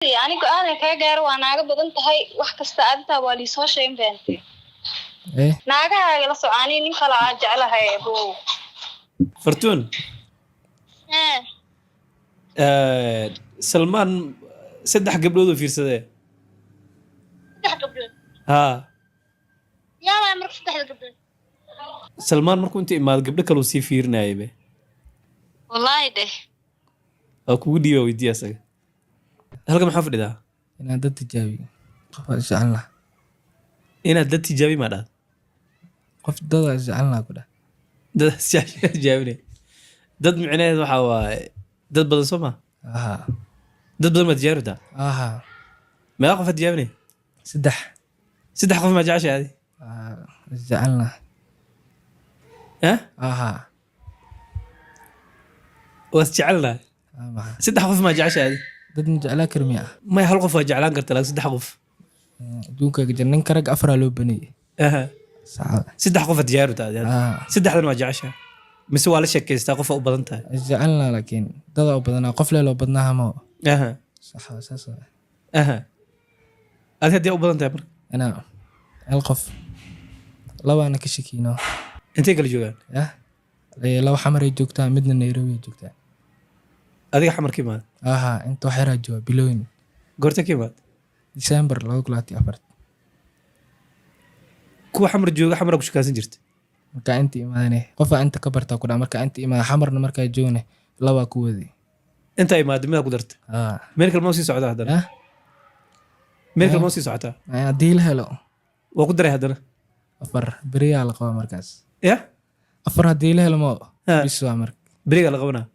Aniga go-aan kaa gaaro, waa naaga badan tahay. Wax kasta adintaa waa liisoo sheegin, fahamtay? Eh. Naagahaaga la soco, ani nin kale aa jeclahay, abow. Fartuun. Eh. Salmaan saddex gabdhood oo fiirsadee. Saddex gabdhood? Haa. Yaa waay marka saddexda gabdhood? Salmaan markuu inta imaado, gabdho kale uu sii fiirinayay be. Wallaahi dheh. Waa kugu dhiiba, weydiiya asaga. Halka maxaa fadhidaa? Inaan dad tijaabiyo, qof aan isjecel lahaa. Inaad dad tijaabi maa dhahda? Qof dad aan isjecel lahaa ku dhah. Dad tijaabinay, dad micnaheed waxaa waaye dad badan, soo ma? Aha. Dad badan maad tijaabi rabtaa? Aha. Meeqa qof aad tijaabinay? Saddex. Saddex qof maa jeceshay adi? Ah, isjecel lahaa. Eh. Aha. Waad jecelnahay? Ah, maxaa? Saddex qof maa jeceshay adi? Dad ma jeclaa kari miya? Maya, hal qof waa jeclaan karta, laakiin saddex qof? Adduunka jir, ninka rag afaraa loo baneeyey. Aha. Saacada. Saddex qof aad tijaabi rabtaa adi hadda? Ah. Saddexdan waa jeceshahay mise waa la sheekaystaa, qofa u badan tahay? Isjecel lahaa, laakiin dada u badanaa, qof leeloo badnaa ma. Aha. Sax waa, saas waa. Aha, adi haddii u badan tahay marka? Anaa hal qof, labaana ka shakiino. Intay kala joogaan? Yah. Eh, laba Xamaray joogtaa, midna Nairobi ay joogtaa. Adiga Xamar ka imaada? Aha, inta wax yaraa jooga, bilooyin. Goorta ka imaada? December 2024. Kuwa Xamar jooga, Xamara ku shukaasan jirta? Markaa inta imaadane, qofaa inta ka bartaa ku dhaca. Markaa inta imaada, Xamarna markaa joogne, labaa ku waday. Intaa imaada midaa ku darta? Ah. Meel kale ma sii socdaa haddana? Yah. Meel kale ma sii socotaa? Haddii la helo. Waa ku daray haddana. Afar beriyaa la qabaa markaas. Ya. Afar haddii la helo mo. Ha. Bis waa marka. Berigaa la qabanaa.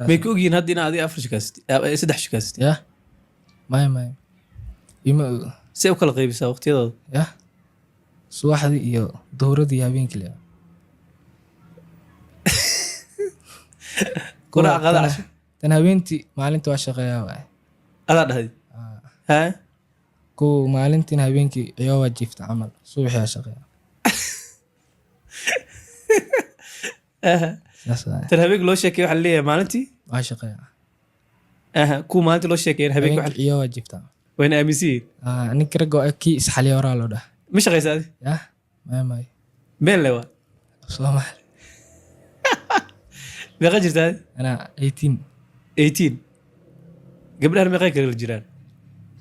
May ku ogyihiin hadda inaa adiga afar shukaasatid, saddex shukaasatid? Yah, maya, maya, ima ogo. See u kala qaybisaa waqtiyadooda? Yah, subaxdii iyo duhuradii iyo habeenkii le. Quraac, qada, casho? Tan habeentii, maalinta waa shaqeeyaa waay. Adaa dhahday ha? Kuwa maalintiina habeenkii ciyo waa jiifta camal, subaxii waa shaqeeya. Saas waay. Tan habeenka loo sheekay waxaa laleeyahay maalintii waa shaqeeya. Aha, kuwa maalintii loo sheekeyn habeenkii habeenkii ciyo waa jiifta. Wayna aaminsan yihiin. Ah, ninka ragga waa kii isxaliya horaa loo dhaha. Ma shaqaysa adi? Yah, maya, maya. Been le waa. Soomaali. Meeqa jirta adi? Anaa 18. 18. Gabdhahan meeqay kala jiraan?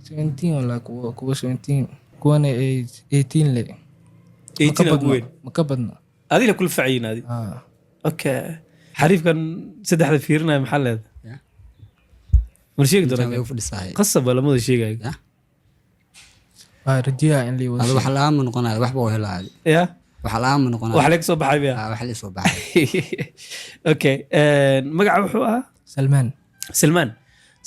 17 walaa, kuwa 17, kuwana 18 le. 18 ugu weyn. Ma ka badno. Adina kula facayin adi? Ah. Okay, xariifkan saddexda fiirinaya maxaa leedahay? Ya. Mar sheegi Intaan way doonaa. u fadhisahay. Qasab baa lamada sheegayo. Ya. Waa rajiyaa in lii Adu wada. wax la'aan ma noqonayo, waxba oo helaa. Ya. Wax la'aan ma noqonayo. Wax laga soo baxay miya? Ah, wax la soo baxay. Okay, magaca wuxuu ahaa? Salmaan. Salmaan,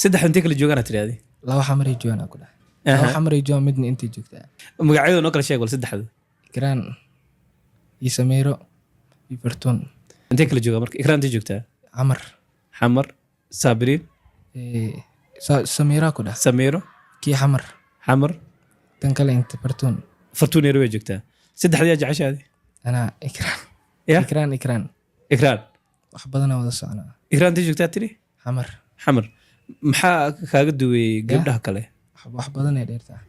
saddex intay kala joogaan aad tidhahday? Laba Xamaray joogaan aa ku dhahay, laba Xamaray joogaan, midna intay joogtaa. Magacyada noo kala sheeg bal saddexda. Ikraan iyo Samiiro iyo Fartuun. Intay kala joogaan marka? Ikraan intay joogtaa? Camar. Xamar. Saabiriin? Eh, Samiiraa ku dhah. Samiiro. Kii Xamar. Xamar. Tan kale inta, Fartuun. Fartuun yar way joogtaa. Saddexda yaa jeceshaadi? Anaa Ikraan. Ya. Ikraan, Ikraan. Ikraan. Wax badanaa wada soconaa. Ikraan intay joogtaa tiri? Xamar. Xamar. Maxaa kaaga duway gabdhaha kale? Wax badanay dheer tahay.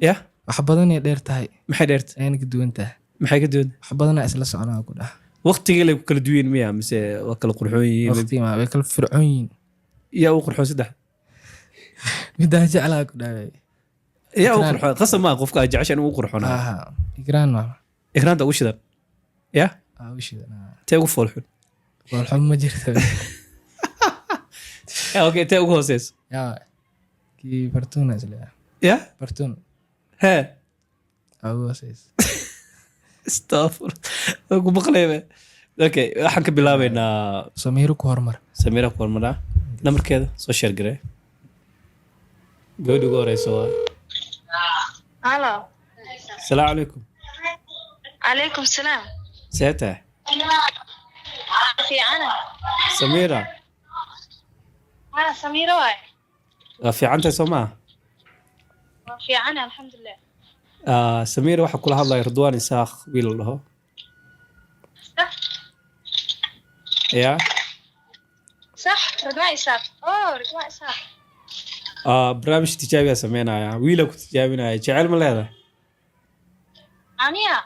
Ya. Wax badanay dheer tahay. Maxay dheerta? Ayna ka duwan tahay. Maxay ka duwan? Wax badanaa isla soconaa ku dhah. Waqtigii lay ku kala duwan miya mise waa kala qurxoon yihiin? Waqti ma way kala fircoon yihiin. Yaa u qurxoon saddex? Midaan jeclaa ku dhahay. Yaa u Ikraan. qurxoon? Qasab maa qofka aad jecesha inuu u qurxoonaa. Aha, Ikraan waa. Ikraanta ugu shidan ya? Aa, u shidan, ah. Tee ugu foolxun? Foolxun ma jirto. Ya, okay, tee ugu hooseyso? Yaa kii Fartuun isleeyahay. Ya. Fartuun. Hee. Aa, ugu hooseysa. Astagfir, waan ku maqlayba. Okay, waxaan ka bilaabeynaa. Samiiro ku hormar. Samiira ku hormaraa. Nambarkeeda soo share garee. Gabadha ugu horeysa waa. Halo. Asalaamu calaykum. Calaykum salaam. See tahay? Fiicana. Samiira. Ha, Samiiro waay. Waa fiican tahay, soo maaha? Waa fiicana, alxamdulilah. Ah, Samiira, waxaa kula hadlaya Ridwaan Isaaq, wiil la dhaho. Sax. Ya. Sax, Ridwaan Isaaq, oh, Ridwaan Isaaq. Barnaamij tijaabiyaa sameynaya, wiila ku tijaabinaya. Jecel ma leedahay? Aniya?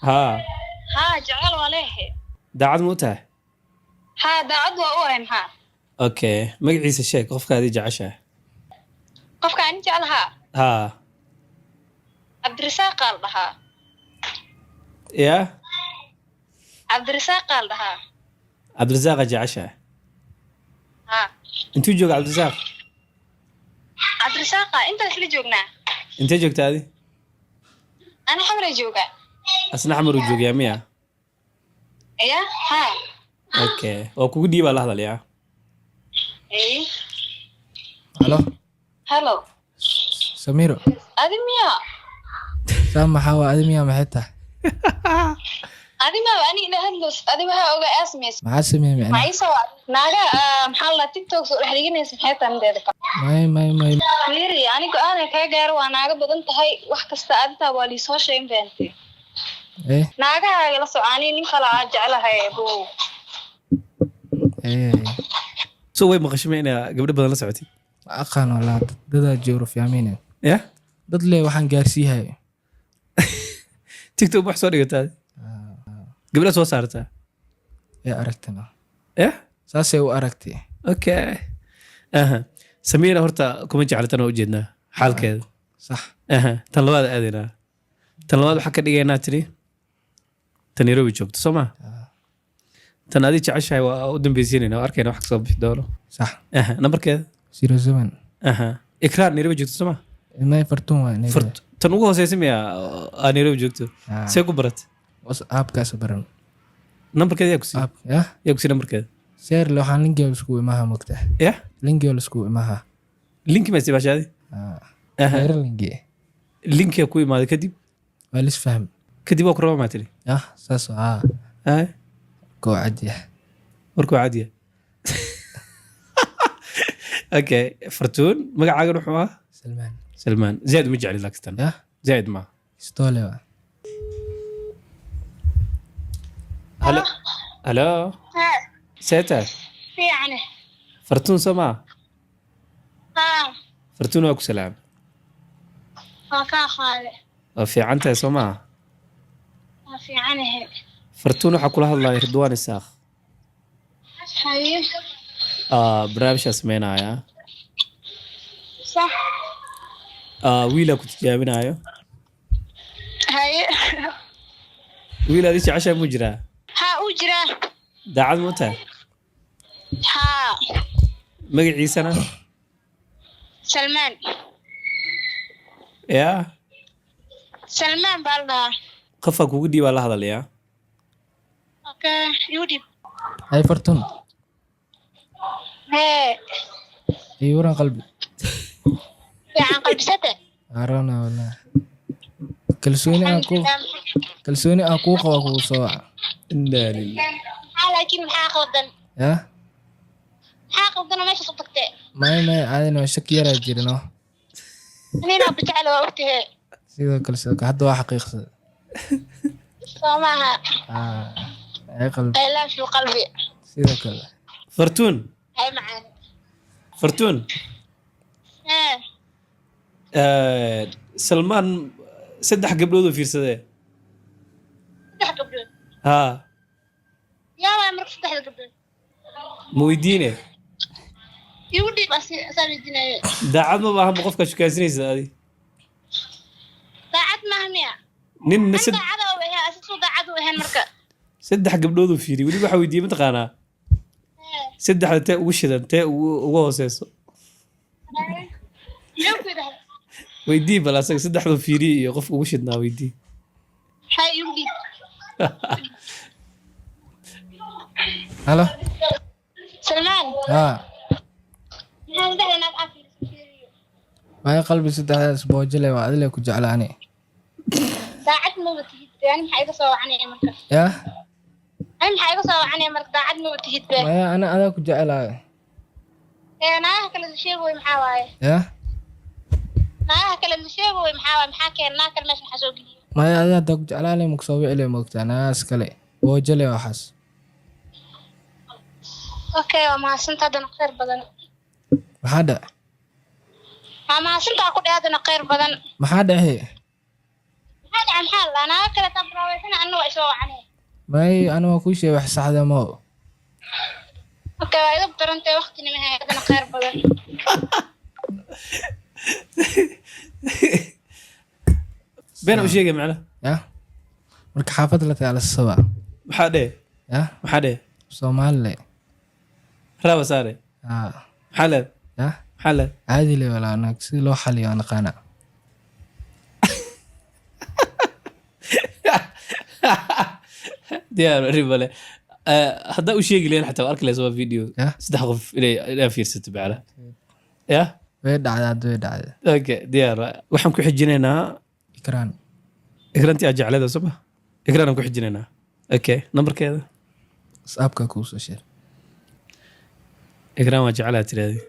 Haa. Haa, jecel waa leeyahay. Daacad ma u tahay? Haa, daacad waa u ahay, maxaa? Okay, magaciisa sheeg qofka adii jeceshahay. Qofka ani jeclahaa? Haa. Cabdirasaaqaa la dhahaa. Yaa? Cabdirasaaqaa la dhahaa. Cabdirasaaqa jeceshahay? Haa. Intuu jooga Cabdirasaaq? Cabdirasaaqa intaas la joognaa. Intee joogta adi? Ani Xamray joogaa. Asna Xamar uu joogayaa miya? Ya, haa. Okay, waa kugu dhiibaa, la hadalyaa. Ey. Halo. Hello. Samiro. Adi miya? Saa maxaa waa? Adi miyaa? Maxay tahay? Adi maa ani ila hadlos? Adi waxaa ogaa aasmaysa. Maxaa sameeyey micnaha? Maxaa soo naaga, maxaa la TikTok soo dhex dhiganaysa? Maxay tahay mideeda kale? May, may, may. Fiiri, ani go-aan kaa gaaro, waa naaga badan tahay, wax kasta adintaa waa liisoo sheegin, fahamtay? Eh. Naagahaaga la soco, ani nin kale aa jeclahay, abow. Eh. So way maqashay inaa gabdho badan la socotid? Ma aqaan walaa, dadaa joogo fahmeyne. Ya. Dad le waxaan gaarsiihayo. TikTok wax soo dhigataa, gabdha soo saartaa. Ee, aragtana. Ya. Saasay u aragtay. Okay, aha, Samiira horta kuma jecla, tan waa ujeednaa xaalkeeda. Sax. Aha, tan labaad aadaynaa. Tan labaad waxaa ka dhigaynaa tiri tan Nairobi joogto, soo ma? Tan adi jeceshahay waa u dambeysiinayna, waa arkayna wax kasoo bixi doono. Sax. Aha, nambarkeeda? 07. Aha, Ikraan Nairobi joogto, soo ma? May, Fartuun waa Nairobi. Tan ugu hooseysa miya aa Nairobi joogto? Ah. See ku barat? Aabkaas baran. Nambarkeeda yaa ku sii? Aab ya. Yaa ku sii nambarkeeda? Seerle waxaan linkiga iskugu imaha, mogta? Ya. Linkiga iskugu imaha. Linki ma isticmaashaadi? Aha. Reer linki. Linkiga ku imaaday kadib? Waa lis fahm. Kadib waa ku rabaa maa tiri? Ah, saas ah. Ay. Koo cadiya. Warkuu caadiya. Okay, Fartuun, magacaagan wuxuu ahaa? Salmaan. Salmaan zaid uma jecli laakiin tan. Ya. Zaid ma Stole waa. Halo, halo. Haa. See tahay? Fiicane. Fartuun, soo maa? Haa. Fartuun, waa ku salaam. Waa kaa qaade. Waa fiican tahay, soo maa? Waa fiicanahe. Fartuun, waxaa kula hadlaya Ridwaan Isaaq. Haye. Barnaamijaa sameynaya. Sax. Wiilaa ku tijaabinayo. Haye. Wiil aad i jeceshahay muu jiraa? Haa, uu jiraa. Daacad ma u tahay? Haa. Magaciisana? Salmaan. Yaa? Salmaan baa la dhahaa. Qofaa kugu dhiibaa, la hadalayaa. Okay, igu dhiib. Hay, Fartuun. Hee. Iyo waran, qalbi. Fiican, qalbisate. Arona walaa, kalsooni aan ku kalsooni aan kuu qaba kugu soo waca. Inaa lillahi. Maxaa laakiin, maxaa qaldan? Ya. Maxaa qaldana meesha soo tagtee? May, may, caadina waa shaki yaraa jirino. Anina bajecel, waa ogtahe. Sidoo kale, sidoo kale, hadda waa xaqiiqsada. Soo maaha? Ah, ay qalbi. I love you, qalbi. Sidoo kale. Fartuun. Hay, macaan. Fartuun. Hee. Salmaan saddex gabdhood oo fiirsadee. Saddex gabdhood? Haa. Yaa waay marka saddexda gabdhood? Ma weydiine? Igu dhiib, asaa weydiinaye. Daacad ma baahan ba qofkaa shukaansanaysa adi. Daacad maaha miya? Ninna An daacada u ahayn, asasuu daacad u ahayn marka. Saddex gabdhood oo fiiriyey, weliba waxaa weydiiyey, mataqaanaa, saddexda tee ugu shidan, tee ugu hooseyso? Muxuu ku yidhahda? Weydii bal asaga, saddexdu fiiriyey iyo qofka ugu shidnaa weydii. Hay, igu dhiib. Halo. Salmaan. Haa. Maxaa saddexda naag aa fiiriyo? May, qalbi, saddexdaas boojale waa adile ku jeclaani. Daacad maba tihid be, ani maxaa iga soo wacanaya marka? Ya. Ani maxaa iga soo wacanaya marka? Daacad maba tihid be. Maya, ana adaa ku jecelahay. Ee, naagaha kale la sheego way maxaa waaye? Ya. Naagaha kale la sheego way maxaa waaye? Maxaa keen naag kale meesha, maxaa soo geliyey? Maya, adaa haddaa ku jeclaanay makusoo wicile, moogtaa naagaas kale boojale waxaas. Okay, waa mahadsanta, haddana khayr badan. Maxaa dhac? Waa mahadsantaa ku dheh haddana khayr badan. Maxaa dhexe? Maxaa dhaca, maxaa la naaga kale taa baraaweysana, anna waa isoo wacnay. May, ana waa kuu sheegay wax saxda mo. Okay, waa idab darantay, waqtina ma hayo, haddana khayr badan. Been u sheegay macna. Ya, marka xaafad la tagaa la sabaa. Maxaa dheh? Ya. Maxaa dheh? Soomaalile. Raaba saare. Haa. Maxaa leed? Ya. Maxaa leed? Caadi le walaa, naag si loo xaliyo aan aqaana. Diyaar arrin male. Haddaa u sheegi lahayn xataa waa arki lahayn, waa video. Ya. Saddex qof inay fiirsato macna ya. Way dhacday hadda, way dhacday. Okay, diyaar, waxaan ku xijinaynaa Ikraan. Ikrantii aad jecleeda soo ma? Ikraan aan ku xijinaynaa. Okay, nambarkeeda? Whatsappka kuu soo sheeg. Ikraan waa jeclaa tiraadi.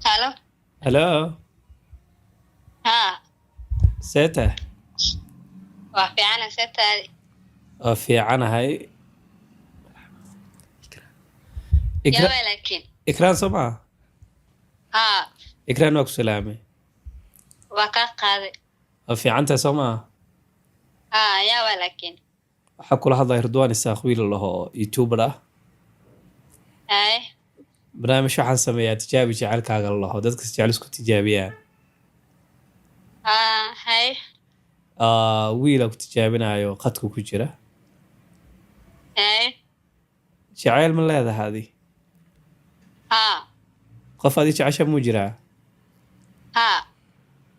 Halo. Hello. Haa. See tahay? Waa fiicana, seetaadi? Waa fiicanahay. Yaabaa laakiin. Ikraan soo maa? Haa. Ikraan, waa ku salaamay. Waa kaa qaaday. Waa fiicantahay soo maa? Haa, yaabaa laakiin. Waxaa kula hadlaya Ridwaan Isaaq, wiil la dhaho oo youtuber ah. Haye. Barnaamij waxaan sameeyaa tijaabi jecelkaaga la dhaho, dadka si jecel isku tijaabiyaan. Haa, haye. Ah, wiilaa ku tijaabinayo qadka ku jira. Haye. Jeceyl ma leedahay adi? Haa. Qof adi jecesha muu jiraa? Haa.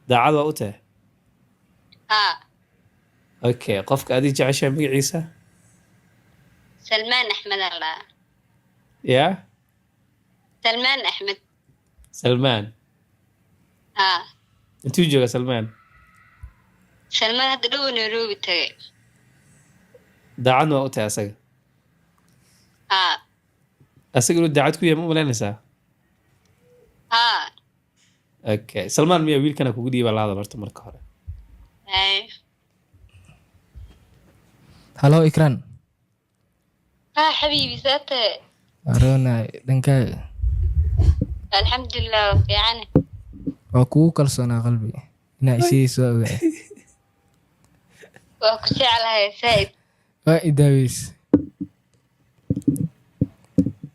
Daacad waa u tahay? Haa. Okay, qofka adi jecesha magaciisa? Salmaan Axmed allah. Ya? Salmaan Axmed. Salmaan? Haa. Intuu jooga Salmaan? Salmaan hadda dhow Nairobi tagay. Daacadna waa u tahay asaga? Haa. Asaga inuu daacad ku yahay ma umalaynaysaa? Haa. Okay, Salmaan miya wiilkana kugu dhiiba la hadal horta marka hore. Haye. Halo, Ikraan. Haa xabiibi, seetahay? Aroonay, dhankaaga? Alxamdulilah, waa fiicane. Waa kugu kalsoonaa qalbi inaa isii soo ogaa. Waa ku jeclahay saaid. Waa idaaweys.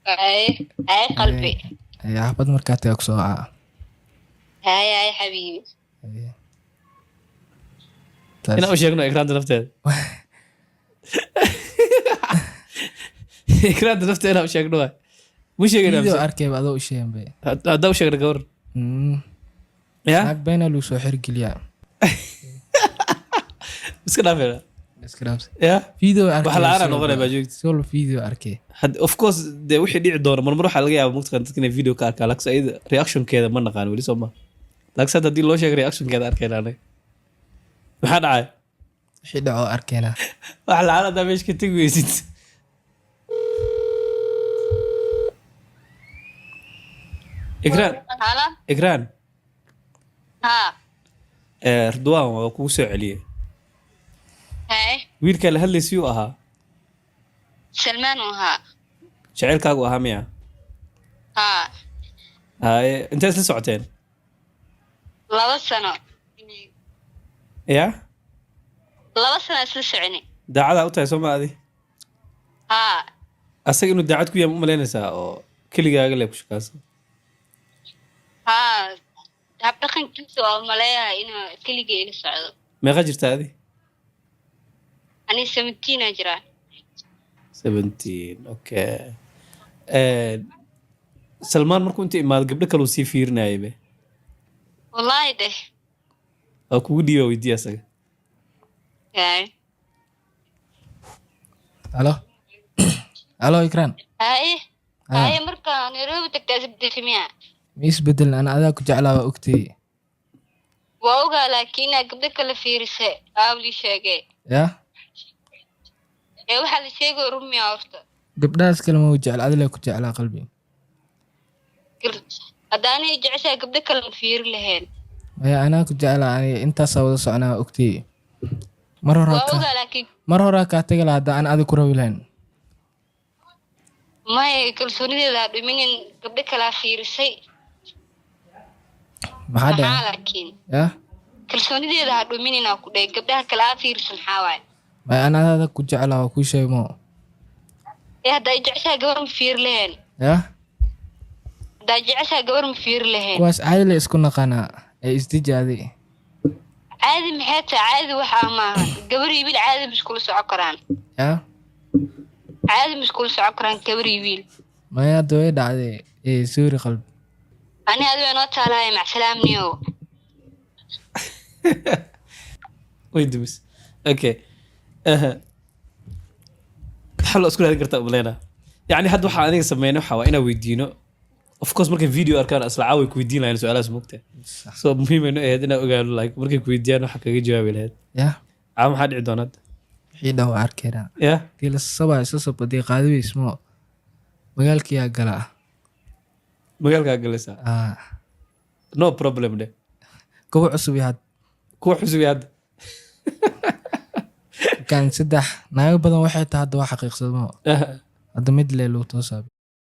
Haye haye qalbi. Xaafad markaa tagaa kusoo wacaa. Haye haye xabiibi. Haye. Taas. Inaan u sheegno Ikraanta nafteeda, Ikraanta nafteeda inaan u sheegno waay, mu sheegayna? Video Mise? Arkayba adoo u sheegan bay. Haddaa u sheegna gawar ya. Naag beenaa lagu soo xirgeliyaa. Iska dhaafeena. Iska dhaafsa. Ya. Video arkay. Wax la'aan noqonaya baa joogta. Solo video arkay. Of course dee, wixii dhici doona marmar waxaa laga yaaba mugtaqan dadka inay video ka arkaan, laakiin ayada reactionkeeda ma naqaan weli soo ma? Laakiin hadda haddii loo sheega reactionkeeda arkayna anaga, maxaa dhacay? Wixii dhaco arkayna. Wax la'aan haddaa meesha ka tegi weysid. Ikraan. Halo. Ikraan. Haa. Ridwaan waa kugu soo celiyey. Haye. Wiilkaa la hadlaysiyuu ahaa? Salmaan uu ahaa. Jaceylkaagu ahaa miya? Haa. Haye, intee isla socoteen? 2 sano. Ya? 2 sano isla soconi. Daacadaa u tahay soo ma adi? Haa. Asaga inuu daacad ku yahay ma umalaynaysaa oo keligaaga le ku shaqaasa? Haa, habdhaqankiisa waa maleeyahay inuu keligay ila socdo. Meeqa jirtaa adi? Ani 17 aa jiraa. 17, okay. Salmaan markuu inta imaado gabdho kaleu sii fiirinayay be. Wallaahi deh. Waa kugu dhiiba, weydiiya asaga. Haye. Halo halo, Ikraan. Haye. Ah. Haye, marka Nairobi tagtaa isbedesha miya? Ma isbedelin, ana adaa ku jeclaa, waa ogtay. Waa ogaa, laakiin inaa gabdho kala fiirisay aawlii sheegay. Ya? Ee waxaa la sheegay rumiya horta. Gabdhahaas kale ma u jecla, adila ku jeclaa qalbi. Haddaanay jeceshahay gabdho kale ma fiiri lahayn. Maya, anaa ku jeclaa, aniga intaasaa wada soconaa, waa ogtay. Mar horaa Waa ka ogaa laakiin. Mar horaa kaa tagi lahaa hadda aan adi ku rabi lahayn. Maya, kalsoonideeda ha dhuminin. Gabdho kalaa fiirisay. Maxaa Maxaa dhacay? Laakiin Yah. kalsoonideeda ha dhuminin aa ku dhahay. Gabdhaha kalaa fiirisa, maxaa waaye? Maya, anaada ku jeclaa, waa kuu sheegmo. Ee haddaa jeceshaha gabar ma fiiri laheen? Yah. Haddaa jeceshaha gabar ma fiiri laheen? Kuwaas caadi la isku naqaanaa ee isdijaaday. Caadi maxay tahay? Caadi waxaa maahan. Gabar iyo wiil caadi ma iskula soco karaan. Yah. Caadi ma iskula soco karaan gabar iyo wiil. Maya, hadda way dhacday ee suuri qalbi. Ani adigo inoo taalahay, macsalaamniyo. Way dumis. Okay. Aha. Maxaa loo isku raadin kartaa umaleynaa? Yani hadda waxaa aniga sameynay waxaa waa inaan weydiino. Of course, markay video arkaan isla caawa ku weydiin lahayn su-aalahaas, mogta. So muhiim aynu ahayd inaan ogaano, like, markay ku weydiiyaan waxa kaga jawaabi lahayd. Yah. Caawa maxaa dhici doona hadda? Wixii dhan waa arkaynaa. Ya. Hadii la sabaa isa sabadii qaadi weysmo, magaalkiyaa galaa. Magaalkaa galaysaa? Ah. No problem dhe. Kuwa cusub iyo had. Kuwa cusub iyo hadda. Markaan saddex naago badan waxay tahay hadda waa xaqiiqsadmo. Aha. Hadda mid lee lagu toosaa.